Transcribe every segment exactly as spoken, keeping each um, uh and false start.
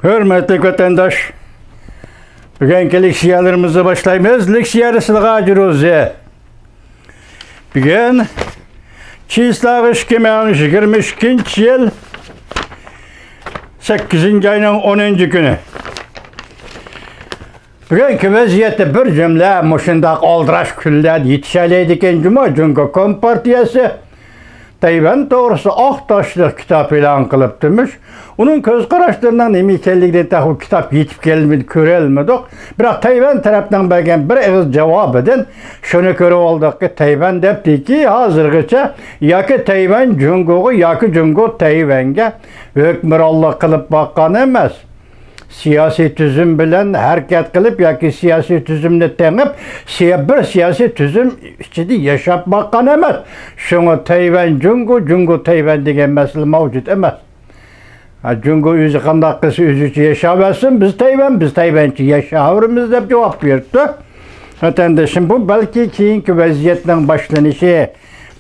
ھۆرمەتلىك ۋەتەنداش، بۈگۈنكى لېكسىيەلىرىمىزنى باشلايمىز. لېكسىيە رىسلىغا جۇرۇزى. بۈگۈن چىسلاغ ئىككى مىڭ يىگىرمە ئىككىنچى يىل سەككىزىنچى ئاينىڭ ئونىنچى كۈنى. بۈگۈنكى ۋەزىيەتتە بىر جۈملە مۇشۇنداق ئالدىراش كۈنلەردە يېتىشەلەيدىكەن جۇمۇ، جۇڭگو كومپارتىيەسى تەيۋەن توغرىسىدا ئاق تاشلىق كىتاب ئېلان قىلىپتىمىش. ئۇنىڭ كۆز قاراشلىرىنىڭ نېمە ئىكەنلىكىنى تېخى كىتاب يېتىپ كەلمىدى، كۆرەلمىدۇق. بىراق تەيۋەن تەرەپنىڭ بەرگەن بىر ئېغىز جاۋابىدىن شۇنى كۆرۈۋالدۇقكى، تەيۋەن دەپتىكى، ھازىرغىچە ياكى تەيۋەن جۇڭگوغا، ياكى جۇڭگو تەيۋەنگە ھۆكۈمرانلىق قىلىپ باققان ئەمەس. سىياسىي تۈزۈم بىلەن ھەرىكەت قىلىپ ياكى سىياسىي تۈزۈمنى تېڭىپ، سىيا-، بىر سىياسىي تۈزۈم ئىچىدە ياشاپ باققان ئەمەس. شۇڭا تەيۋەن جۇڭگو، جۇڭگو تەيۋەن دېگەن مەسىلە مەۋجۇت ئەمەس. ھە، جۇڭگو ئۆزى قانداق قىلسا ئۆزىچە ياشاۋەرسۇن، بىز تەيۋەن، بىز تەيۋەنچە ياشاۋېرىمىز دەپ جاۋاب بېرىپتۇ. ۋەتەندىشىم، بۇ بەلكى كېيىنكى ۋەزىيەتنىڭ باشلىنىشى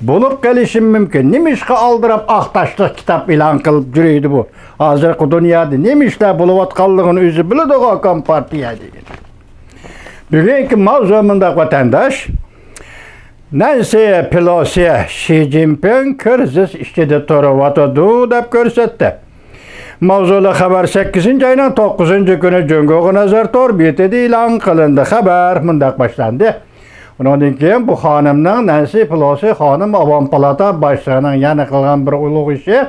بولۇپ قېلىشى مۇمكىن. نېمىشقا ئالدىراپ ئاق تاشلىق كىتاب ئېلان قىلىپ يۈرىدۇ بۇ؟ ھازىرقى دۇنيادا نېمە ئىشلار بولۇۋاتقانلىقىنى ئۆزى بىلىدىغۇ كومپارتىيە دېگەن. بۈگۈنكى ماۋزۇ مۇنداق، ۋەتەنداش. نەنسى پېلوسى شى جىنپىڭ كىرىزىس ئىچىدە تۇرۇۋاتىدۇ دەپ كۆرسەتتى. ماۋزۇلۇق خەۋەر سەككىزىنچى ئاينىڭ توققۇزىنچى كۈنى جۇڭگوغا نەزەر تور بېتىدە ئېلان قىلىندى. خەۋەر مۇنداق باشلاندى. ئۇنىڭدىن كېيىن بۇ خانىمنىڭ، نەنسى پېلوسى خانىم ئاۋام پالاتا باشلىقىنىڭ يەنە قىلغان بىر ئۇلۇغ ئىشى،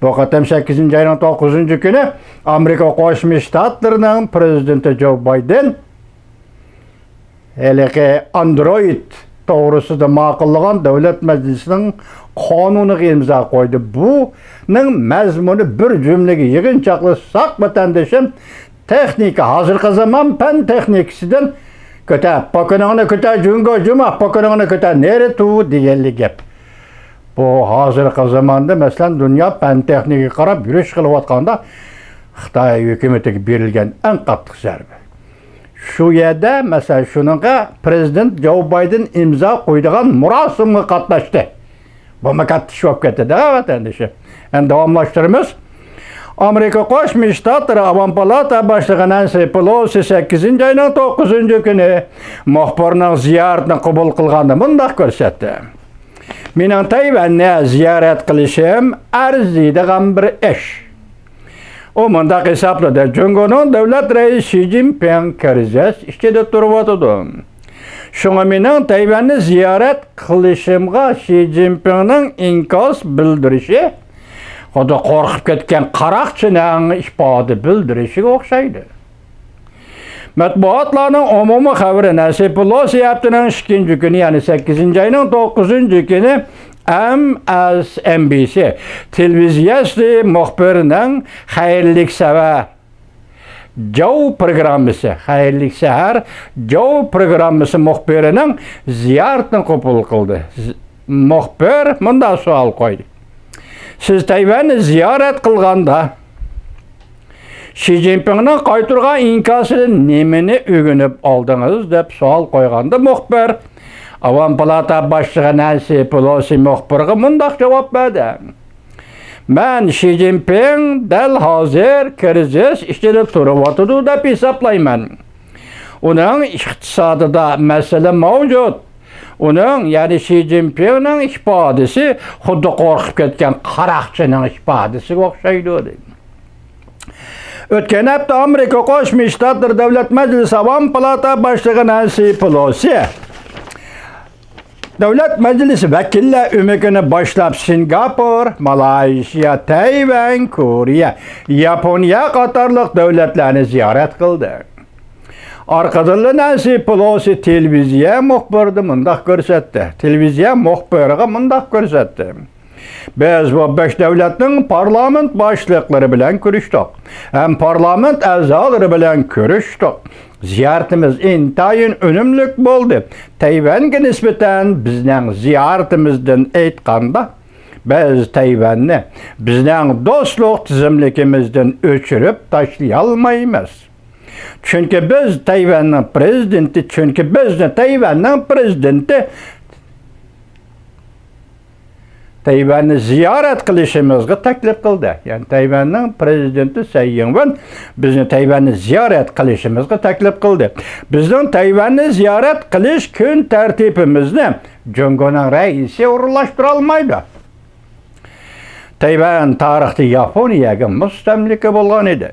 بۇ قېتىم سەككىزىنچى ئاينىڭ توققۇزىنچى كۈنى ئامېرىكا قوشما شتاتلىرىنىڭ پرېزىدېنتى جو بايدېن ھېلىقى ئاندرويد توغرىسىدا ماقۇللىغان دۆلەت مەجلىسىنىڭ قانۇنىغا ئىمزا قويدى. بۇنىڭ مەزمۇنى بىر جۈملىگە يىغىنچاقلىساق، ۋەتەندىشىم، تېخنىكا، ھازىرقى زامان پەن تېخنىكىسىدىن كۆتەر، پوكىنىڭنى كۆتەر جۇڭگو، جۇما، پوكىنىڭنى كۆتەر نېرى تۇ دېگەنلىك گەپ. بۇ ھازىرقى زاماندا، مەسىلەن، دۇنيا پەن تېخنىكىغا قاراپ يۈرۈش قىلىۋاتقاندا، خىتاي ھۆكۈمىتىگە بېرىلگەن ئەڭ قاتتىق زەربە. شۇ يەردە، مەسىلەن، شۇنىڭغا پرېزىدېنت جو بايدېن ئىمزا قويىدىغان مۇراسىمغا قاتناشتى. بۇمۇ كاتتا ئىش بولۇپ كەتتى-دە، ۋەتەندىشىم. ئەمدى داۋاملاشتۇرىمىز. ئامېرىكا قوشما شتاتلىرى ئاۋام پالاتا باشلىقى نەنسى پېلوسى سەككىزىنچى ئاينىڭ توققۇزىنچى كۈنى مۇخبىرنىڭ زىيارىتىنى قوبۇل قىلغاندا مۇنداق كۆرسەتتى. مېنىڭ تەيۋەننى زىيارەت قىلىشىم ئەرزىيدىغان بىر ئىش. ئۇ مۇنداق ھېسابلىدى، جۇڭگونىڭ دۆلەت رەئىسى شى جىنپىڭ كىرىزىس ئىچىدە تۇرۇۋاتىدۇ. شۇڭا مېنىڭ تەيۋەننى زىيارەت قىلىشىمغا شى جىنپىڭنىڭ ئىنكاس بىلدۈرۈشى خۇددى قورقۇپ كەتكەن قاراقچىنىڭ ئىپادە بىلدۈرۈشىگە ئوخشايدۇ. مەتبۇئاتلارنىڭ ئومۇمىي خەۋىرى نەنسى پېلوسى ھەپتىنىڭ ئىككىنچى كۈنى، يەنى سەككىزىنچى ئاينىڭ توققۇزىنچى كۈنى ئېم ئېس ئېن بى سى تېلېۋىزىيەسى مۇخبىرىنىڭ خەيرلىك سەۋە جاۋ پروگراممىسى، خەيرلىك سەھەر جاۋ پروگراممىسى مۇخبىرىنىڭ زىيارىتىنى قوبۇل قىلدى. ز-، مۇخبىر مۇنداق سوئال قويدى. سىز تەيۋەننى زىيارەت قىلغاندا، شى جىنپىڭنىڭ قايتۇرغان ئىنكاسىدىن نېمىنى ئۆگىنىپ ئالدىڭىز؟ دەپ سوئال قويغاندا مۇخبىر، ئاۋام پالاتا باشلىقى نەنسى پېلوسى مۇخبىرغا مۇنداق جاۋاب بەردى. مەن شى جىنپىڭ دەل ھازىر كىرىزىس ئىچىدە تۇرۇۋاتىدۇ دەپ ھېسابلايمەن. ئۇنىڭ ئىقتىسادىدا مەسىلە مەۋجۇت. ئۇنىڭ، يەنى شى جىنپىڭنىڭ ئىپادىسى خۇددى قورقۇپ كەتكەن قاراقچىنىڭ ئىپادىسىگە ئوخشايدۇ، دېدى. ئۆتكەن ھەپتە ئامېرىكا قوشما شتاتلىرى دۆلەت مەجلىسى ئاۋام پالاتا باشلىقى نەنسى پېلوسى دۆلەت مەجلىسى ۋەكىللەر ئۆمىكىنى باشلاپ، سىنگاپور، مالايشىيا، تەيۋەن، كورېيە، ياپونىيە قاتارلىق دۆلەتلەرنى زىيارەت قىلدى. ئارقىدىنلا نەنسى پېلوسى تېلېۋىزىيە مۇخبىرىدە مۇنداق كۆرسەتتى. تېلېۋىزىيە مۇخبىرىغا مۇنداق كۆرسەتتى. بىز بۇ بەش دۆلەتنىڭ پارلامېنت باشلىقلىرى بىلەن كۆرۈشتۇق ھەم پارلامېنت ئەزالىرى بىلەن كۆرۈشتۇق. زىيارىتىمىز ئىنتايىن ئۈنۈملۈك بولدى. تەيۋەنگە نىسبەتەن بىزنىڭ زىيارىتىمىزدىن ئېيتقاندا، بىز تەيۋەننى بىزنىڭ دوستلۇق تىزىملىكىمىزدىن ئۆچۈرۈپ تاشلىيالمايمىز. چۈنكى بىز تەيۋەننىڭ پرېزىدېنتى، چۈنكى بىزنى تەيۋەننىڭ پرېزىدېنتى تەيۋەننى زىيارەت قىلىشىمىزغا تەكلىپ قىلدى. يەنى تەيۋەننىڭ پرېزىدېنتى سەي يىڭۋېن بىزنى تەيۋەننى زىيارەت قىلىشىمىزغا تەكلىپ قىلدى. بىزنىڭ تەيۋەننى زىيارەت قىلىش كۈن تەرتىپىمىزنى جۇڭگونىڭ رەئىسى ئورۇنلاشتۇرالمايدۇ. تەيۋەن تارىختا ياپونىيەگە مۇستەملىكە بولغان ئىدى.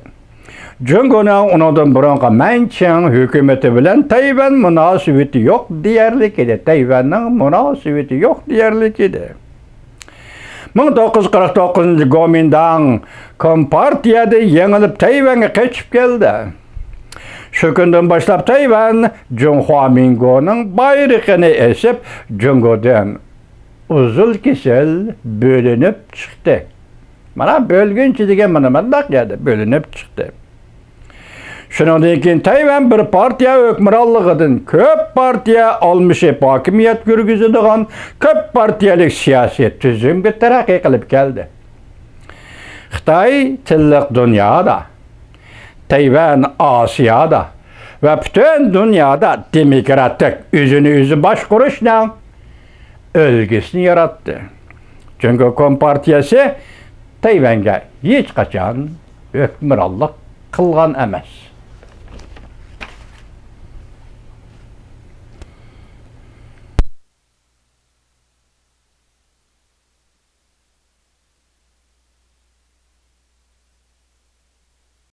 جۇڭگونىڭ ئۇنىڭدىن بۇرۇنقى مەنچىڭ ھۆكۈمىتى بىلەن تەيۋەن مۇناسىۋىتى يوق دېيەرلىك ئىدى. تەيۋەننىڭ مۇناسىۋىتى يوق دېيەرلىك ئىدى. مىڭ توققۇز يۈز قىرىق توققۇزىنچى گومىنداڭ كومپارتىيەدە يېڭىلىپ تەيۋەنگە قېچىپ كەلدى. شۇ كۈندىن باشلاپ تەيۋەن جۇڭخۇا مىنگونىڭ بايرىقىنى ئېسىپ، جۇڭگودىن ئۇزۇل كېسىل بۆلۈنۈپ چىقتى. مانا بۆلگۈنچى دېگەن مانا مۇنداق يەردە بۆلۈنۈپ چىقتى. شۇنىڭدىن كېيىن تەيۋەن بىر پارتىيە ھۆكۈمرانلىقىدىن كۆپ پارتىيە ئالمىشىپ ھاكىمىيەت يۈرگۈزىدىغان كۆپ پارتىيەلىك سىياسىي تۈزۈمگە تەرەققىي قىلىپ كەلدى. خىتاي تىللىق دۇنيادا، تەيۋەن ئاسىيادا ۋە پۈتۈن دۇنيادا دېموكراتىك ئۆزىنى ئۆزى باشقۇرۇشنىڭ ئۈلگىسىنى ياراتتى. جۇڭگو كومپارتىيەسى تەيۋەنگە ھېچقاچان ھۆكۈمرانلىق قىلغان ئەمەس.